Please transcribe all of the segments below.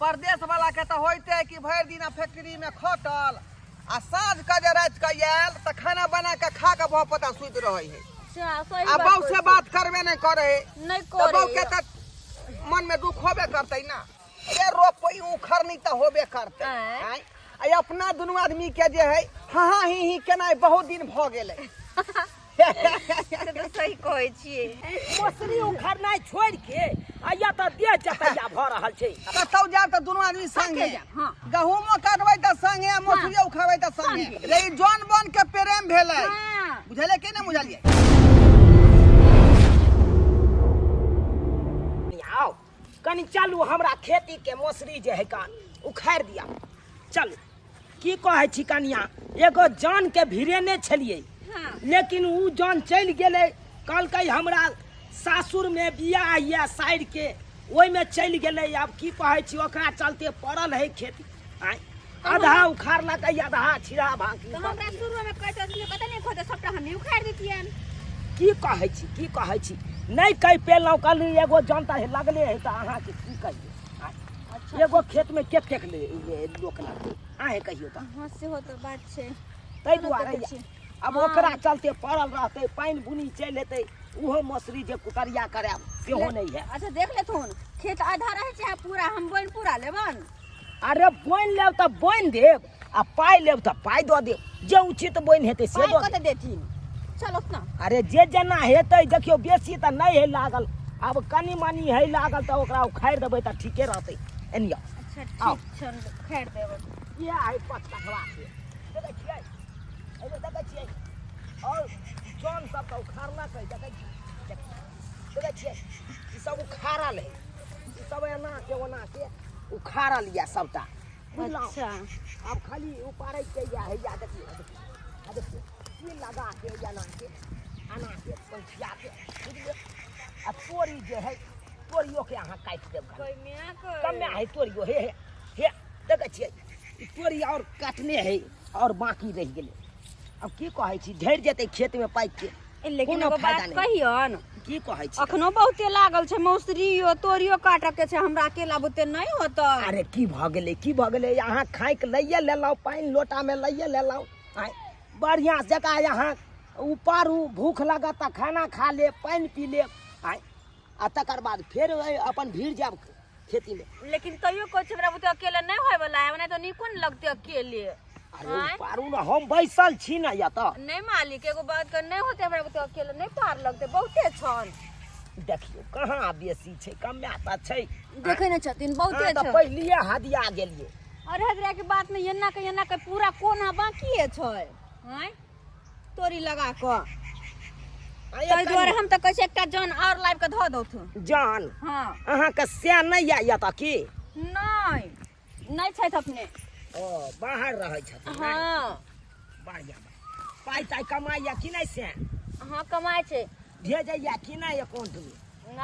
परदेश वाला के तऽ होइते कि भरि दिना फैक्ट्री में खटल आ साँझ के जे राति के आयल तऽ खाना बना के खा के भऽ पता सुति रहै है। अच्छा, सही आ बात बहू कहै से छी। बात करबे नहि करे है। नहि तऽ बहू करे। के तऽ मन में दुख होबे करतै ना। अरे रोपई उखड़नी तऽ होबे करतै। आँय? आँय? आ अपना दुनू आदमी के जे है हाँ हाँ ही ही केनाइ बहुत दिन भऽ गेलै। से तऽ सही कहै छियै। मौसरी उखड़नाइ छोड़ि के आ या तऽ देह जतैया भऽ रहल छै। कतौ जायब तऽ दुनू आदमी संगे। संगे जायब, हाँ। गहूमो काटबै तऽ संगे आ मौसरियो उखड़बै तऽ संगे। रे ई जौन बन के प्रेम भेलै। हाँ। बुझलियै कि नहि बुझलियै? आउ कनि चलू, हमरा खेती के मौसरी जे है कान उखाड़ि दिया। चलू। की कहै छी कनिया, एगो जान के भिड़ेने छलियै। हाँ। लेकिन उ जान चलि गेलै, कहलकै हमरा सासुर में बियाह यऽ साइर के, ओहिमे चलि गेलै। आब की कहै छी, ओकरा चलते पड़ल है खेती। आँय, आधा उखाड़लकै, आधा छिड़ा भाँकी। तऽ हमरा शुरू में कहैत रहथिन, कतऽ नहि खोदे, सबटा हमही उखाड़ि दैतियनि। की कहै छी, की कहै छी, नहि कहि पेलहुँ। कहली एगो जन तऽ लगले है, तऽ अहाँके की कहियै? आँय, अच्छा। एगो खेतमे कतेक लोक लगतै, अहेँ कहियौ तऽ? हँ, सेहो तऽ बात छै। ताहि चलू, दुआरे देखै छी। आब हँ। ओकरा चलते पड़ल रहतै, पानि बुनी चलि एतै, ओहो मौसरी जे कुतरिया करायब सेहो नहि है। अच्छा, देख लेथुन, खेत आधा रहै छै पूरा, हम बोनि पूरा लेबन। अरे बोनि लेब तऽ बोनि देब आ पाइ लेब तऽ पाइ दऽ देब, जे उचित बोनि हेतै से पाइ दऽ कते देथिन? चलो ना। अरे जे जेना हेतै। देखियौ, बेसी तऽ नहि है लागल, आब कनि मनि है लागल तऽ ओकरा उखाड़ि देबै तऽ ठीके रहतै। एनियो। अच्छा। आउ। ठीक छन, उखाड़ि देबै। इएह है 5 कठवा के, देखै छियै? एहिमे देखै छियै आओर जन सब तऽ उखाड़लक है। देखै छियै, देखै छियै, ई सब उखाड़ल है, ई सब एना के ओना के उखाड़ल यऽ सबटा, बुझलहुँ? अच्छा। आब खाली उपाड़ै के या है। या देखियौ, देखियौ, आ देखियौ, ई लगा के एना के एना के पंखिया के, बुझलियै? आ तोरी जे है, तोरियो के अहाँ काटि देब कनी। कमे है तोरियो। हे हे हे, देखै छियै, ई तोरी आओर काटने है आओर बाकी रहि गेलै। आब की कहै छी, झड़ि जेतै खेतमे पाकि के। लेकिन कोनो एगो फायदा बात नहि। कहियन? की कहै छी? अखनो बहुते लागल छै, मौसरियो तोरियो काटऽ के छै, हमरा अकेला बुते नहि होतै। अरे की भऽ गेलै, की भऽ गेलै? अहाँ खाइक लैए लेलहुँ, पानि लोटामे लैए लेलहुँ। आँय, बढ़िआँ जकाँ अहाँ उपारू, भूख लागत तऽ खाना खा लेब, पानि पी लेब। आँय, आ तकर बाद फेर अपन भीड़ जायब खेतीमे। लेकिन तैयो कहै छै, हमरा बुते अकेले नहि होय वाला है, ओना तऽ नीको ने लगतै अकेले। अरे आँय? उपारू ने, हम बैसल छी ने एतऽ। नहि मालिक, एगो बात के नहि होतै, हमरा बुते अकेले नहि पार लगतै, बहुते छन। देखियौ, कहाँ बेसी छै, कमे तऽ छै। देखै नहि छथिन, बहुते अहाँ तऽ छै। पहिलिए हदिया गेलियै। अरे हजरा के बात नहि, एना के एना के पूरा कोना बाकिए छै। आँय, तोरी लगा कऽ। आँय, ताहि दुआरे हम तऽ कहै छी एकटा जन आओर लाबि कऽ धऽ दौथुन। जान? हँ। अहाँके सएह नहि यऽ एतऽ की? नहि, नहि छथि अपने। ओ बाहर रहै छथिन? नहि? हँ। बढ़िआँ। पाइ ताइ कमाइया कि नहि से? हँ, कमाइ छै। भेजैया कि नहि अकाउंटमे?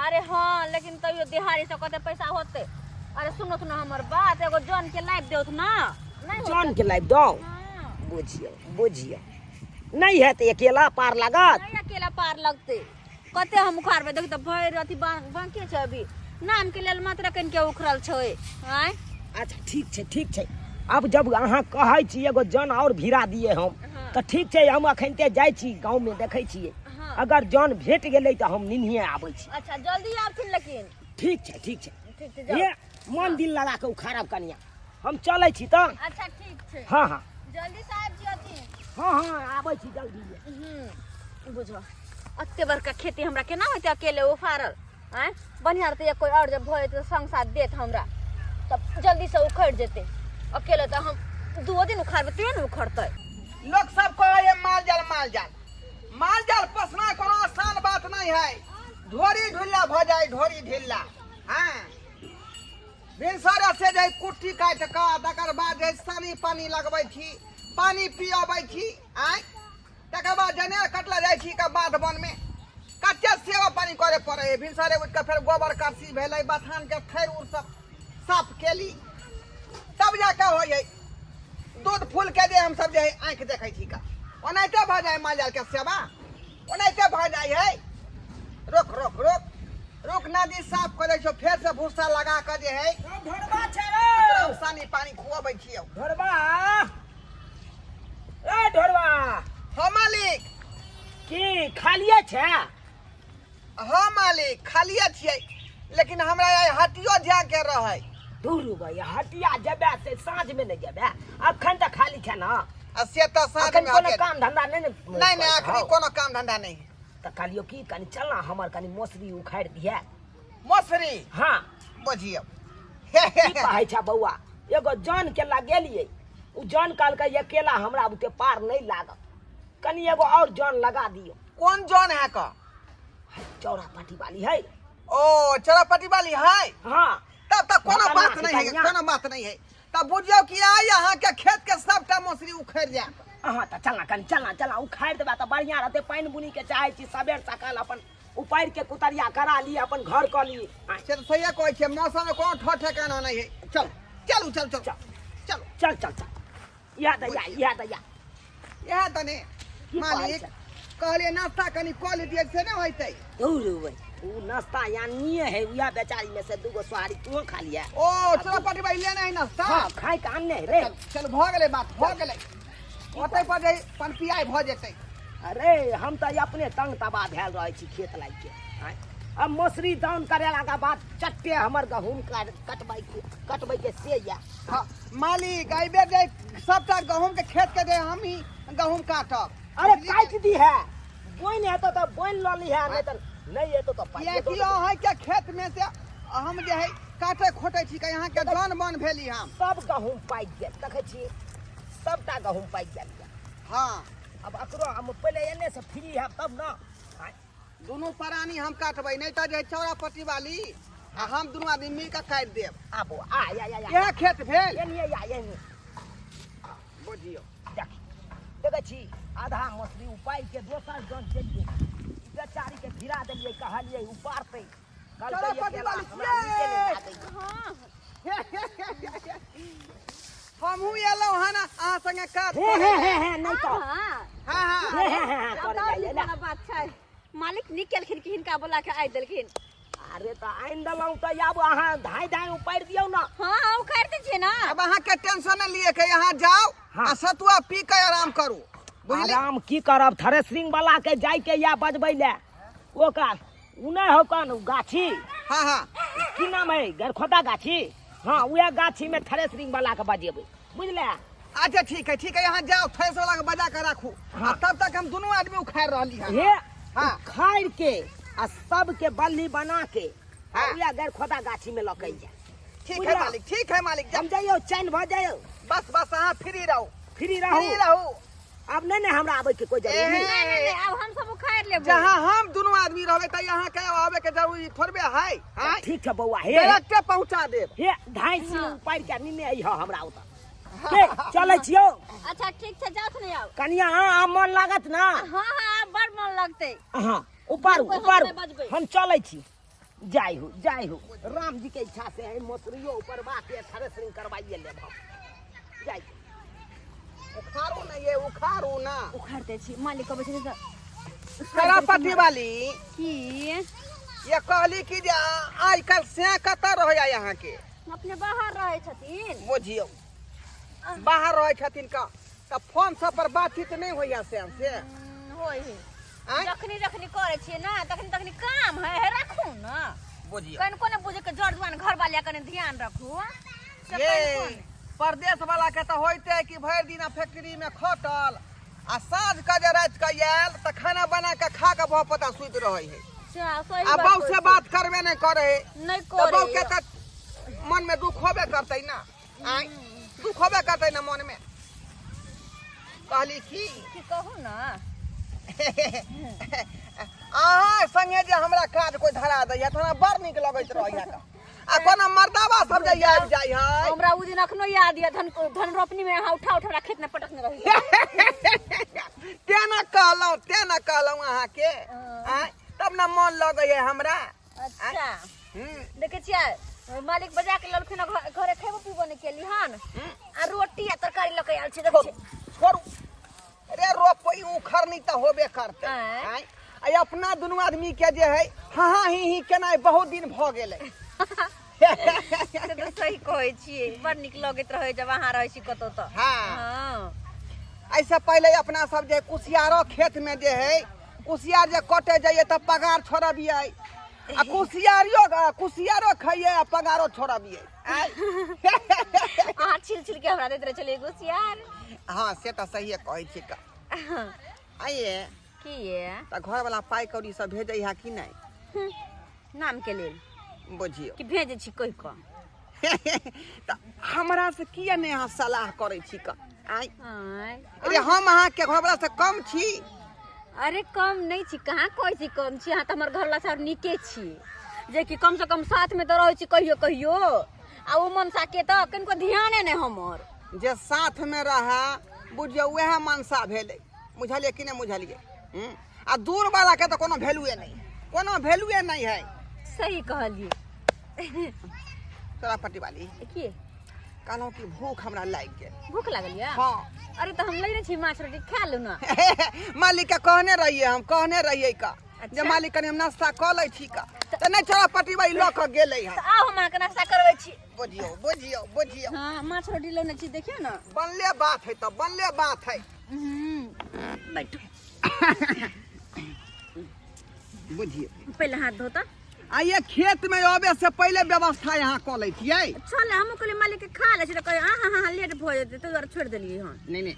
अरे हँ, लेकिन तैयो दिहाड़ी से कते पैसा होतै? अरे सुनो ने हमर बात, एगो जन के लाबि देउथ ना, नहि होतै? जन के लाबि दौ? हँ। बुझियौ, बुझियौ, नहि हेतै, अकेला पार लागत? नहि अकेला पार लगतै। कते हम उखाड़बै? देख तऽ, भरि अथी बाँकी छै, अभी नाम के लेल मात्र कनिके उखड़ल छै। आँय? अच्छा, ठीक छै, ठीक छै। आब जब अहाँ कहै छी एगो जन आओर भिड़ा दिए हम, हाँ। तऽ ठीक छै, हम अखनते जाइ छी गाँवमे, देखै छियै। हाँ। अगर जन भेट गेलै तऽ हम निन्हिए आबै छी। अच्छा, जल्दी आबथिन लेकिन। ठीक छै, ठीक छै। ठीक छै, जाउ। हे, मन दिल लगा कऽ उखाड़ब कनिया, हम चलै छी तऽ। अच्छा, ठीक छै। हँ हँ। जल्दी से आबि जियथिन। हँ हँ, आबै छी जल्दी। बुझो, एते बड़का खेती हमरा केना होतै अकेले उखाड़ल? आँय, बढ़िआँ रहतै कोइ आओर जब भऽ जेतै तऽ संग साथ देत हमरा, तब जल्दीसँ उखड़ि जेतै। अकेले तऽ हम दूओ दिन उखाड़बै तैयो ने उखड़तै। लोक सब कहै है माल जाल, माल जाल, माल जाल पोसना कोनो आसान बात नहीं है। ढोरी ढिल्ला भऽ जाय, ढोरी ढिल्ला। हाँ, भिनसरे से जे कुट्टी काटि कऽ तकर बाद जे सानी पानी लगबै छी, पानी पियबै छी। आँय, तकर बाद जनेर कटला जाइ छी के बाध वन में कते सेवा पानी करे पड़े है। भिनसरे उठि कऽ फेर गोबर करसी भेलै, बथान के खैर उर सब साफ केली, तब जाके होइ है दूध फूल के जे हमसब जे है आँखि देखै छी का। ओनाहिते भऽ जाइ माल जाल के सेवा, ओनाहिते भऽ जाइ है। रोक रोक रोक रोक, नदी साफ करै छौ, फेर से भूसा लगा कऽ जे है। ढोरबा छै रे। पानी खुआबै छियौ। ढोरबा, ए ढोरबा। हाँ मालिक। की खालिए छै? हाँ मालिक, खालिए छियै, लेकिन हमरा आइ हटियो जाके रहै। दूर भैया, हटिया जेबै से साँझमे नहि जेबै, अखन तऽ खाली छै ने। आ से तऽ साँझ अखन मे कोनो हटिया- काम धंधा नहि ने? नहि नहि, अखनी कोनो काम धंधा नहि। तऽ कहलियौ की कनि चल ना, हमर कनि मौसरी उखाड़ि दिहे। मौसरी? हाँ। बुझियौ। की कहै छै बौआ, एगो जन के लगेलियै, ओ जन कहलकै अकेला हमरा बुते पार नहि लागत, कनि एगो और जन लगा दियौ। कोन जन है का? चौरा पाटी वाली है। ओ चौरा पट्टी वाली है? हाँ। तब तक कोनो भगवान बात के नहीं है। कन्या। कोनो बात नहीं है, तब बुझियौ कि आइ अहाँ के खेत के सबटा मौसरी उखड़ि जायत। हाँ तऽ चलना, कनि चलना, चलना, उखाड़ि देबै तऽ बढ़िआँ रहतै। पानि बुनी के चाहै छी सबेर सकाल अपन उपारि के कुतरिया करा ली, अपन घर कऽ ली। आँय, से तऽ सहिए कहै छियै, मौसम में कोनो ठोर ठेकाना नहीं है। चल चलू, चल चल। चल। चलो। चल चल चल, इएह दैया, इएह दैया। इएह तने। की कहै मालिक छै? कहलियै नाश्ता कनि कऽ लितियै, से नहि होइतै। दूर हुए, उ नाश्ता यानिए है, उएह बेचारी में से दूगो सोहारी तूहो खा लिया। ओ चौरा पट्टी वाली लेने है नाश्ता? हाँ, खाय के आनने है रे। चल चल, भऽ गेलै बात, भऽ गेलै। ओतै पर जे पनपियाइ भऽ जेतै। अरे हम तऽ अपने तंग तबाह भेल रहै छी खेत लागि के। आँय, अब मौसरी दाउन करेलाके बाद चट्टे हमर गहूम कटबै के, कटबै के से या। हाँ मालिक, एहि बेर जे सबटा गहूम के खेत के जे हम ही गहूम काटब। अरे काटि दी है, बोनि हेतौ तऽ बोनि लऽ लीहे, नहि तऽ नहि हेतौ तऽ पाइयो किएकि दऽ देबौ। अहाँके खेत में से हम जे है काटे खोटे छी, अहाँके जन बन भेली हम। सब गहूम पाकि गेल, देखै छी सबटा गहूम पाकि गेल यऽ। हाँ। अब एकरो हम पहिले एने से फ्री हैब तब ने। आँय, दुनू प्राणी हम काटबै, नहि तऽ जे चौरा पट्टी वाली आ हम दुनू आदमी मिल कऽ काटि देब। आबो आ या या या। इएह खेत भेल। एनिये या एनिये। बुझियौ। देख, देखै छी आधा मछली उपारि के दोसर जन चलि गेल, बेचारी के भिड़ा देलियै, कहलियै उपारतै, कहलकै चौरा पट्टी अकेला वाली हमरा नीके नहि छियै। लागैए। हाँ। हमहूँ एलहुँ हन अहाँ संगे काज हे करै हे लए। हे हे, नहि तऽ हाँ। हाँ हाँ। हे हे हे हे आब करे तऽ जाइए नीक वाला बात छै, मालिक नीक केलखिन कि हिनका बोला के आइ देलखिन। अरे तऽ आनि देलहुँ तऽ आब अहाँ धाँइ धाँइ उपारि दियौ ने। हाँ हाँ, उखाड़ि दै छियै ने। अब अहाँके टेंशन नहि लिए के, यहाँ जाउ हाँ। आ सतुआ पी के आराम करू, बुझली? आराम की करब, थ्रेसरिंग वाला के जाय के या बजबै ले, ओकरा उ नहि हौ कन उ गाछी। हाँ हाँ। की नाम है, गरखोता गाछी। हाँ, उएह गाछी में थ्रेसरिंग वाला के बजेबै, बुझले? अच्छा ठीक है, ठीक है, यहाँ जाओ, थ्रेसर वाला के बजा के राखू। हाँ। आ तब तक हम दुनू आदमी उखाड़ रहली हन। हे। हाँ। उखाड़ि के आ सबके बल्ली बना के आ हाँ। उएह गरखोता गाछी में लऽ के जाय। ठीक है। बुझला? मालिक, ठीक है मालिक, जा। हम जाइयो, चैन भऽ जाइयो। बस बस, अहाँ फ्री रहू। फ्री रहू। फ्री रहू। आब नहि ने हमरा आबै के कोई जरूरी। एहे। नहि नहि नहि, आब हम सब उखाड़ि लेबै। जहाँ हम दुनू आदमी रहबै तऽ यहाँ के आबे के जरूरी थोड़बे है? हाँ? ठीक छै बौआ, हे। डायरेक्टे पहुंचा देब। हे, धाँइ सी हाँ। उपारि के निने अइह हमरा ओतऽ के। चलै छियौ। अच्छा ठीक छै, जाउ ने आब। कनिया, अहाँ मन लागत ना? हाँ हाँ, आब बड़ मन लगतै। हाँ, उपारू। कोइ हम उपारू। नहि बजबै। हम चलै छी, जाय हो, जाय हो। राम जी के इच्छा से है मौसरियो उपरवा के थ्रेसरिंग करवाइए लेब हम, जाय। उखाड़ू ना, ये उखाड़ू ना। उखाड़ि दै छी, मालिक कहबै छथिन तऽ। पट्टी वाली। की? ये कहली कि जे आइ काल्हि से कतऽ रहैया यहाँ के? अपने बाहर रहै छथिन। बुझियौ, बाहर रहै छथिन का तऽ फोन सब पर बातचीत नहि होइया से से? होइ है। आँय? जखनी जखनी करै छियै ने तखनी तखनी काम है, हे राखू ने। बुझियौ। कनिको ने बुझे के जड़ जुआन घर वाले कनि ध्यान रखू से। ये कनिको ने। परदेश वाला के तऽ होइते कि भरि दिन फैक्ट्री में खटल आ साँझ के जे राति के आयल तऽ खाना बना के खा के भऽ पता सुति रहै है। अच्छा, सही आ बात बहू कहै से छी। बात करबे नहि करै है। नहि तऽ बहू करै। के तऽ मन में दुख होबे करतै ना? आँय, दुख होबे करतै ना मन में? कहली की की कहू ने। अहाँ संगे जे हमरा काज कोई धरा दैया तऽ हमरा बड़ नीक लगैत रहैया। आ कोनो मर्दाबा सब जे आबि जाइ है। हमरा उ दिन अखनो याद यऽ, धन धन रोपनी में अहाँ उठा उठा हमरा खेत में पटकने रही। तें ने कहलहुँ, तें ने कहलहुँ अहाँके। आँय, तब ने मन लगैया हमरा। अच्छा। हम्म। देखै छियै, मालिक बजा के ललखिन, घरे खेबो पीबो नहि केली हन आ रोटी आ तरकारी लऽ के आयल छी, देखै छोड़ू छियै। छोड़ू रे, रोपई उखड़नी तऽ होबे करतै। आँय? आँय, आ अपना दुनू आदमी के जे है हाँ हाँ ही ही केनाइ बहुत दिन भऽ गेलै। से तऽ सही कहै छियै, बड़ नीक लगैत रहै जब अहाँ रहै छी कतौ तऽ। हाँ। हाँ। एहिसँ पहिले अपना सब जे कुसियारो खेत में जे है, कुसियार जे कटे जाइए तऽ पगार छोड़बियै, आ कुसियारियो कुसियारो खइए आ पगारो छोड़बियै। आँय? अहाँ छिल छिल के हमरा दैत रहै छलियै कुसियार। हाँ, से तऽ सहिए कहै छी का। आइए। की ये? तऽ घरवला पाइ कौड़ी सब भेजै है कि नहि? नाम के लेल। बुझियौ कि भेजै छी कहि कऽ। तऽ हमरा से किया नहि अहाँ सलाह करै छी का? आँय? आँय? अरे हम अहाँके घरवला से कम छी? अरे कम नहि छी, कहाँ कहै छी कम छी। अहाँ तऽ हमर घरवला से आओर नीके छी, जेकि कम से कम साथमे तऽ रहै छी कहियो कहियो। आ ओ मनसा के तऽ कनिको ध्याने नहि हमर। जे साथमे रहए बुझियौ उएह मनसा भेलै, बुझलियै कि नहि बुझलियै? हूँ? आ दूर वाला के तऽ कोनो वैल्यूए नहि, कोनो वैल्यूए नहि है। सही कहलियै। तोरा पट्टी वाली की कहलहुँ कि भूख हमरा लागि गेल। भूख लागल यऽ? हाँ। अरे तऽ हम लैने छी माछ रोटी, खा लू ना। मालिक के कहने रहियै, हम कहने रहियै का जे अच्छा। मालिक कनि हम नाश्ता कऽ लै छी का, तऽ नहि चोरा पट्टी वाली लऽ कऽ गेलै हन। तऽ आउ हम अहाँके नाश्ता करबै छी। बुझियौ बुझियौ बुझियौ। हाँ, माछ रोटी लौने छी, देखियौ ना। बनले बात है तऽ, बनले बात है। बैठू। बुझियौ। पहिले हाथ धोता। आ ये खेत में अबे से पहिले व्यवस्था यहाँ कऽ लै छियै। चल, हमहूँ कहलियै मालिक के खा लै छी तऽ कहै हाँ हाँ हाँ लेट भऽ जेतै, ताहि दुआरे छोड़ि देलियै हन। नहि नहि,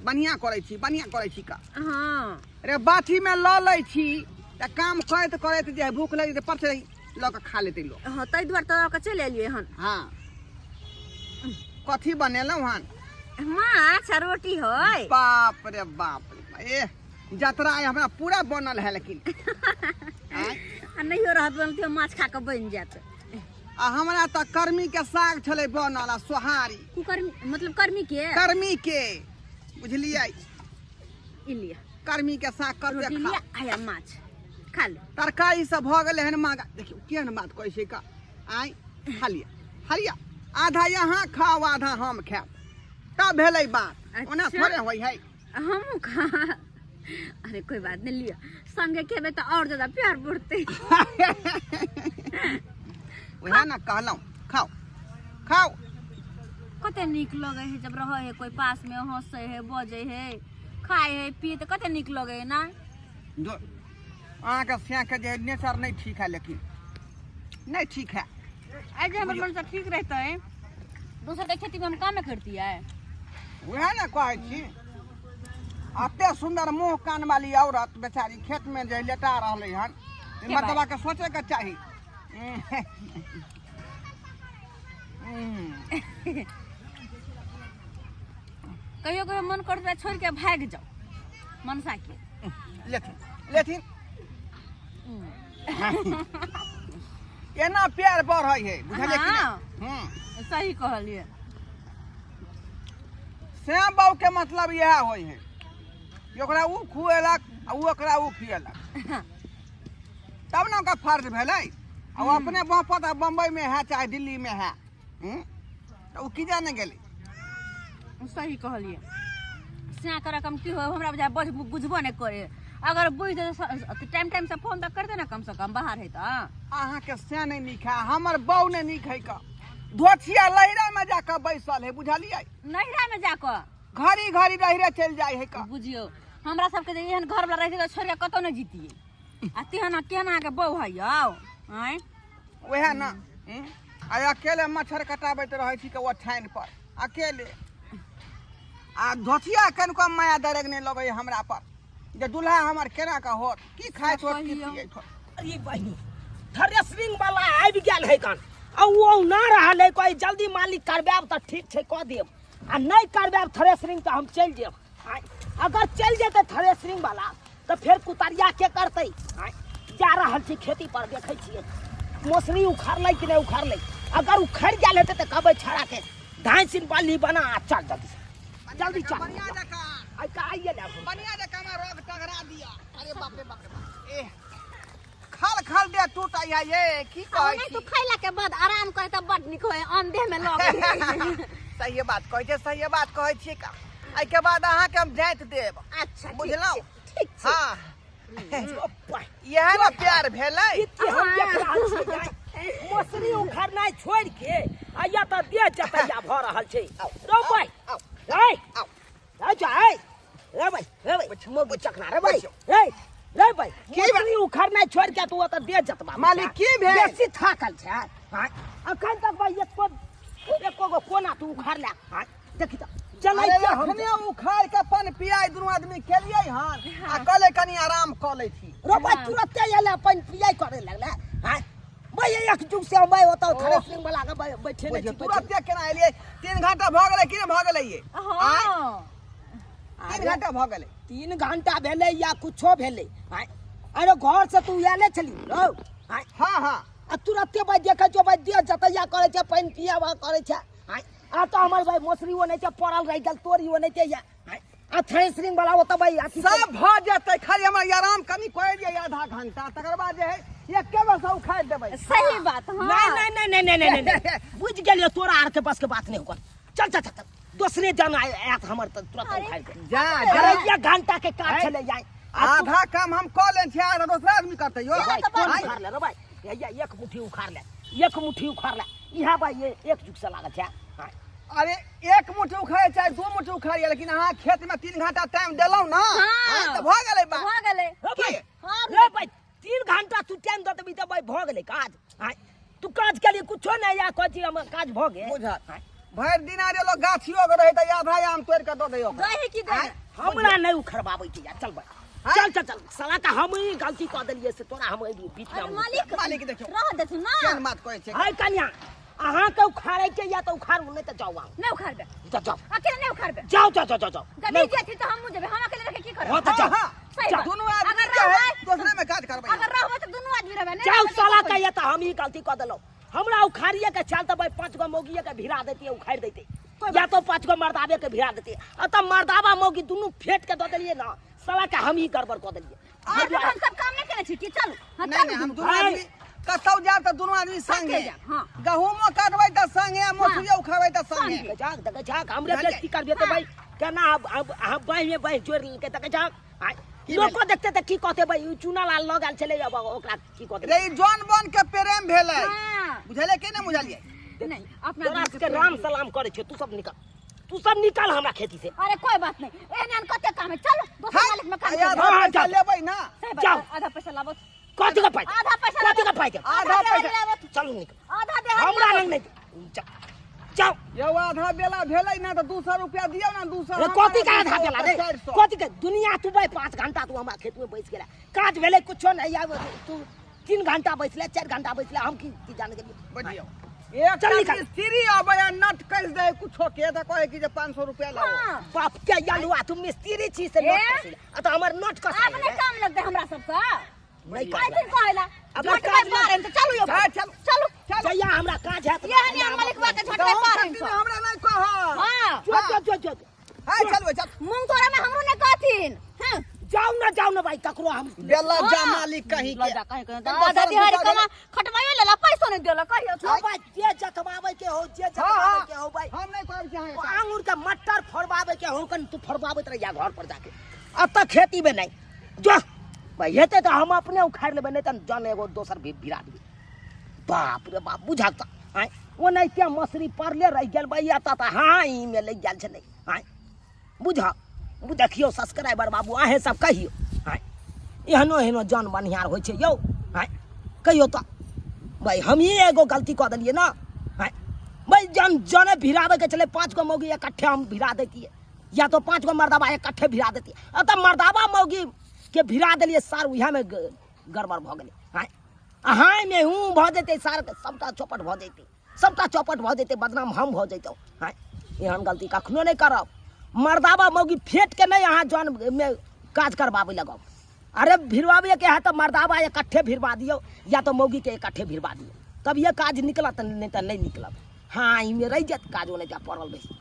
बढ़िआँ करै छी, बढ़िआँ करै छी का। हाँ। अरे बाथी में लऽ लै छी तऽ काम करैत करैत जे भूख लागि जेतै पट लऽ कऽ खा लेतै लोक। हाँ, ताहि दुआरे तऽ लऽ कऽ चलि एलियै हन। हाँ, कथी बनेलहुँ हन? माछ आ रोटी है। बाप रे बाप रे, ए जतरा आइ हमरा पूरा बनल है लेकिन। आँय? आ नहियो रहत बनल तऽ माछ खा कऽ बनि जायत। आ हमरा तऽ कर्मी के साग छलै बनल आ सोहारी। कुकर्मी मतलब कर्मी के? कर्मी के, बुझलियै? ई लिअ। कर्मी के साग कते रोटी खा। लिअ आया माछ खा लू। तरकारी सब भऽ गेलै हन महगा। देखियौ केहन बात कहै छै का। आँय, खा लिअ खा लिअ, आधा यहाँ खाओ आधा हम खायब तब भेलै बात। ओना अच्छा। थोड़े होइ है। हमहूँ खा। अरे कोई बात नहीं, लिअ, संगे खेबै तऽ और ज्यादा प्यार बढ़तै। वएह ने कहलहुँ, खाओ खाओ। कते नीक लगै है जब रहै है कोई पास में, हंसै है बजै है खाए है पिए, तऽ कते नीक लगै है ना। जो अहाँके सियाके जे नेचर नहि ठीक है, लेकिन नहि ठीक है। आइ जे हमर मन से ठीक रहतै, दोसर के खेती में हम कामे करतियै। वएह ने कहै छी, एते सुन्दर मुँह कान वाली औरत बेचारी खेत में जे लेटा रहलै हन, के मर्दबा के सोचे के चाही। कहियो कहियो मन करतै छोड़ के भागि जाओ मनसा के। लेथिन लेथिन, एना प्यार बढ़ै है, बुझलियै कि हाँ। नहि? हूँ। सही कहलियै। श्याम बाबू के मतलब इएह होइ है कि ओकरा उ खुएलक आ उ ओकरा उ खिएलक, तब ने ओकर फर्ज भेलै। आ ओ अपने बापत आ बम्बई में है चाहे दिल्ली में है, हूँ? तऽ उ की जाने गेलै। सही कहलियै। सिया के रकम की हो हमरा बुझाय बज बुझबो नहि करे। अगर बुझि जेतै टाइम टाइम से फोन तऽ करतै ने, कम से कम बाहर है तऽ। अहाँके से नहि नीक है, हमर बहू नहि नीक है का। धोछिया लहिरा में जाकऽ बैसल है, बुझलियै? नैहरा में जाकऽ घड़ी घड़ी रहिरे चलि जाइ है का। बुझियौ हमरा सबके जे एहन घर वाला रहितै तऽ छोड़ि कऽ कतौ नहि जीतियै। आ तेहन केहन अहाँके बहू है यौ? आँय? वएह ने, हूँ? आ अकेले मच्छर कटाबैत रहै छी के ओछानि पर अकेले। आ धोछिया कनिको माया दरेग नहि लगै हमरा पर जे दुल्हा हमर केना कऽ होत, की खाइत होत, की कहियौ। पियैत होत। अरे बहिनी, थ्रेसरिंग वाला आबि गेल है कन आ ओ ना रहल है। कोई जल्दी मालिक करबायब तऽ ठीक छै, कऽ देब, आ नहि करबायब थ्रेसरिंग तऽ हम चलि जेब। आँय, अगर चलि जेतै थ्रेसरिंग वाला तऽ फेर कुतरिया के करतै? आँय, जा रहल छी खेती पर, देखै छियै मौसरी उखड़लै कि नहि उखड़लै। अगर उखड़ि गेल हेतै तऽ कहबै छड़ा के धान सिन बाली बना आ चल जल्दी से, जल्दी चल। बढ़िया जकाँ। आइ का आइए ने हम। बढ़िया जकाँ हमरा रोग टघरा दिया। अरे बाप रे बाप रे बाप, ए खल खल दे टूटै है ये की कहै नहीं छी। तू खैला के बाद आराम करे तऽ बड नीक होय, अन्न देह में लगे। सहिए बात कहै छै, सहिए बात कहै छी का। एहिके बाद अहाँके हम जाइत देब। अच्छा, ठीक बुझलहुँ? छै, ठीक छै। हाँ, ओ, इएह ने प्यार भेलै। ई की हम देख रहल छियै? मसरी उखाड़नाइ छोड़ि के आ या तऽ देह जतैया भऽ रहल छै। रौ भाइ, आउ। रे आउ। रे जाय रे भाइ, रे भाइ, मोगी चकना रे भाइ, रे रे भाइ, की भेल? मसरी उखाड़नाइ छोड़ि के तू ओतऽ देह जतबा मालिक, की भेल? बेसी थाकल छै। हाँ, अखन तक भाइ एको एको गो कोना तू उखाड़ ले। हाँ, देखी तऽ चलै अरे छियै हम। अखने उखाड़ के पानि पियाइ दुनू आदमी केलियै हन आ कहले कनि आराम कऽ लै छी। रो भाइ, तुरते एलै पानि पियाइ करे लगलै। हाँ भाइ, एक जुग से हम भाइ ओतऽ थ्रेसिंग वाला के बैठे नहि बुझियौ छी। तुरते केना एलियै? 3 घंटा भऽ गेलै कि नहि भऽ गेलै ये? हाँ। 3 घंटा भऽ गेलै। 3 घंटा भेलै या कुछो भेलै। आँय, अरे घर से तू आयले छली रौ? आँय, हाँ हाँ आ तुरते भाइ देखै छौ भाइ, देह जतैया करै छै, पानि पियाबा करै छै। आँय, आ तऽ हमर भाइ मौसरी ओ नहि छै, पड़ल रहि गेल, तोरी ओ नहि छै या। आँय, आ थ्रेसरिंग वाला ओतऽ भाइ अथी सब भऽ जेतै, खाली हमरा आराम कनि कऽ दिअ आधा घंटा, तकर बाद जे है एके बेर से उखाड़ि देबै। सही बात, हाँ। नहीं नहीं नहीं नहीं नहीं नहीं नहीं, बुझ गेलियो, तोरा आर के बस के बात नहीं होकर। चल चल चल चल, दोसरे जन आयत हमर तऽ तुरंत अरे। उखाड़ि दे। जा। अरे जा। एक घंटा के काज आँय। छलै यार, आ तू- आधा काम हम कऽ लै छियै, आधा दोसरा आदमी करतै यौ। भाई, कोन आँय। उखाड़ ले रे भाई? ये ये एक मुट्ठी उखाड़ ले, एक मुट्ठी उखाड़ ले। इहा भाई, ये एक जुग से लागल छै। हाँ। अरे एक मुट्ठी उखाड़े चाहे दू मुट्ठी उखाड़िए, लेकिन अहाँ खेत में 3 घंटा टाइम देलहुँ ना। हाँ। तऽ भऽ गेलै बात। भऽ गेलै। रे भाई, हाँ। रे भाई, 3 घंटा तू टाइम दऽ देबी तऽ भाई भऽ गेलै काज। हाँ, तू काज के लिए कुछो नहीं या कहै छी हम काज भऽ गेल। बुझल भरि दिना जे लोग गाछियो के रहै तऽ आधा आम तोड़ि कऽ दऽ दै ओकरा। दही की दे? हमरा नहीं उखड़बाबै के यार। चल भाई। हाँ? चल चल चल, साला का हम ही गलती कऽ देलियै से तोरा हम एहि बीच में अरे हम मालिक। मालिक, देखियौ। रह देथुन ना। केहन बात कहै छै? हाय कन्या, अहाँके उखाड़े के या तऽ उखाड़ू, नहीं तऽ जाउ अहाँ। नहीं उखाड़बे। तऽ जाउ। अकेले नहीं उखाड़बे। जाओ जाओ जाओ जाओ जाओ। जब नहीं। जेथिन तऽ हमहूँ जेबै, हम अकेले रह के की करब? हाँ, तऽ जाओ। हाँ, सही बात। दुनू आदमी अगर जे है रहबै दोसरे में काज करबै। अगर रहबै तऽ दुनू आदमी रहबै, नहीं जाउ रहबै तऽ साला कोइ। कहिया तऽ हम ही गलती कऽ देलहुँ। हमरा उखाड़िए के चाल तऽ भाई पाँच गो मौगिए के भिड़ा देतियै, उखाड़ि देते, या तो पाँच गो मर्दाबे के भिड़ा देतियै। आ तऽ मर्दाबा मौगी दुनू फेंट के दऽ देलियै ना, साला के हम ही गड़बड़ कऽ देलियै। और तऽ हम सब काम नहीं केने छी की? चलू, हाँ। नहीं चलू। नहीं, हम दुनू भाई। आदमी कतौ जायब तऽ दुनू आदमी संगे। जायब, हाँ। गहूमो काटबै तऽ संगे, मौसरियो उखाड़बै तऽ संगे। देखै छहक, देखै छहक, हमरे जानलियै? बेइज्जती करबियै तऽ भाई केना? आब आब अहाँ बाँहि में बाँहि जोड़ि लेलकै, देखै छहक? आँय, की लोको देखते तऽ की कहते भाई? ई चूना लाल लऽ गेल छलै, अब ओकरा की कहते? रे, ई जौन बन के प्रेम भेलै। हाँ। बुझलियै कि नहि बुझलियै? नहीं, अपना तोरा दुनू के सबके प्रेम राम भेलै। सलाम करै छियौ, तू सब निकल, तू सब निकल हमरा खेती से। अरे कोई बात नहीं, एहन एहन कते काम है, चलो दोसर है? मालिक में काम आ कर। आधा हाँ, पैसा जाओ। लेबै ना? सही बात। जाओ। आधा पैसा लाबो। कथी के पाइ? आधा पैसा कथी के लाबो। पाइ देब? आधा आधा पैसा। देहाड़ी लाबो। चलू, निकल। आधा देहाड़ी हमरा लाबो। लग नहीं, जाओ जाओ। यौ, आधा बेला भेलै ना तऽ 200 रुपया दियौ ना, 200। रे, कथी के आधा बेला रे? 400। कथी के दुनिया? तू भाई 5 घंटा तू हमरा खेत में बैस गेला, काज भेलै कुछो नहीं। आब तू 3 घंटा बैसले, 4 घंटा बैसले, हम की की जाने गेलियै? बुझियौ, एक चल निकल। मिस्त्री आबै आ नट कहि दे कुछो के तऽ कहै कि जे 500 रुपया लाओ। हाँ। बाप के यलुआ, तू मिस्त्री छी से ए? नट कसैला? आ तऽ हमर नट कसाइ आब नहीं काम लगतै हमरा सबसँ। नहीं काज काज कहेला अगर झटबै काज पारन तऽ चलू यौ। जा, चलू। चलू। जहिया हमरा काज हैत एहन एहन मालिकवा के झटबै गहूम पारन। कटनी हमरा नहि कह। हाँ। जो जो जो जो। हाय, चलू चल। मुंह तोरा में हमरो नहीं कहथिन, हाँ। जाउ ना, जाउ ना भाई, ककरो हम बेला जा मालिक कहीं के। लजा कहीं कहीं तब आधा दोसर दिहाड़ी दूसरा कमा खटवाइयो लेला, पैसो नहीं देला कहियो। जो भाई, जे जतवाबै के हो, जे हाँ जतवाबै हाँ के हो भाई। हम नहीं कहब कि अहाँ ओ आंगुर के मटर फोड़बाबै के हो कन, तू फोड़बाबैत रहिया घर पर जाके, अतऽ खेती में नहीं। जो भाई, हेतै तऽ हम अपने उखाड़ि लेबै, नहि तऽ जन एगो दोसर भी भिड़ा देबै। बाप रे बाप, बुझक तऽ आँय, ओनाहिते मसरी पड़ले रहि गेल भाई, एतऽ तऽ हाँ ई में लागि गेल छलै। आँय, बुझक, देखियौ सब्सक्राइबर बाबू, अहेँ सब कहियौ, आँय, एहनो एहनो जन बनिहार होइ छै यौ? आँय, कहियौ तऽ भाइ, हमही एगो गलती कऽ देलियै ने। आँय भाइ, जन जने भिड़ाबैके छलै, पाँच गो मौगी इकट्ठे हम भिड़ा दैतियै, या तो पाँच गो मर्दाबा इकट्ठे भिड़ा दैतियै। एतऽ मर्दाबा मौगी के भिड़ा देलियै सार, उएहमे गड़बड़ भऽ गेलै। आँय, अहाँमे हूँ भऽ जेतै सार, सबटा चौपट भऽ जेतै, सबटा चौपट भऽ जेतै, बदनाम हम भऽ जैतहुँ। आँय, एहन गलती कखनो नहि करब। मर्दाबा मौगी फेंट के नहि अहाँ जनमे काज करबाबै लगब। अरे भिड़वाबैके है तऽ मर्दाबा इकट्ठे भिड़वा दियौ, या तऽ मौगीके इकट्ठे भिड़वा दियौ, तब ये काज निकलत, नहि तऽ नहि निकलत। हाँ, एहिमे रहि जायत काज, ओने जा पड़ल रही।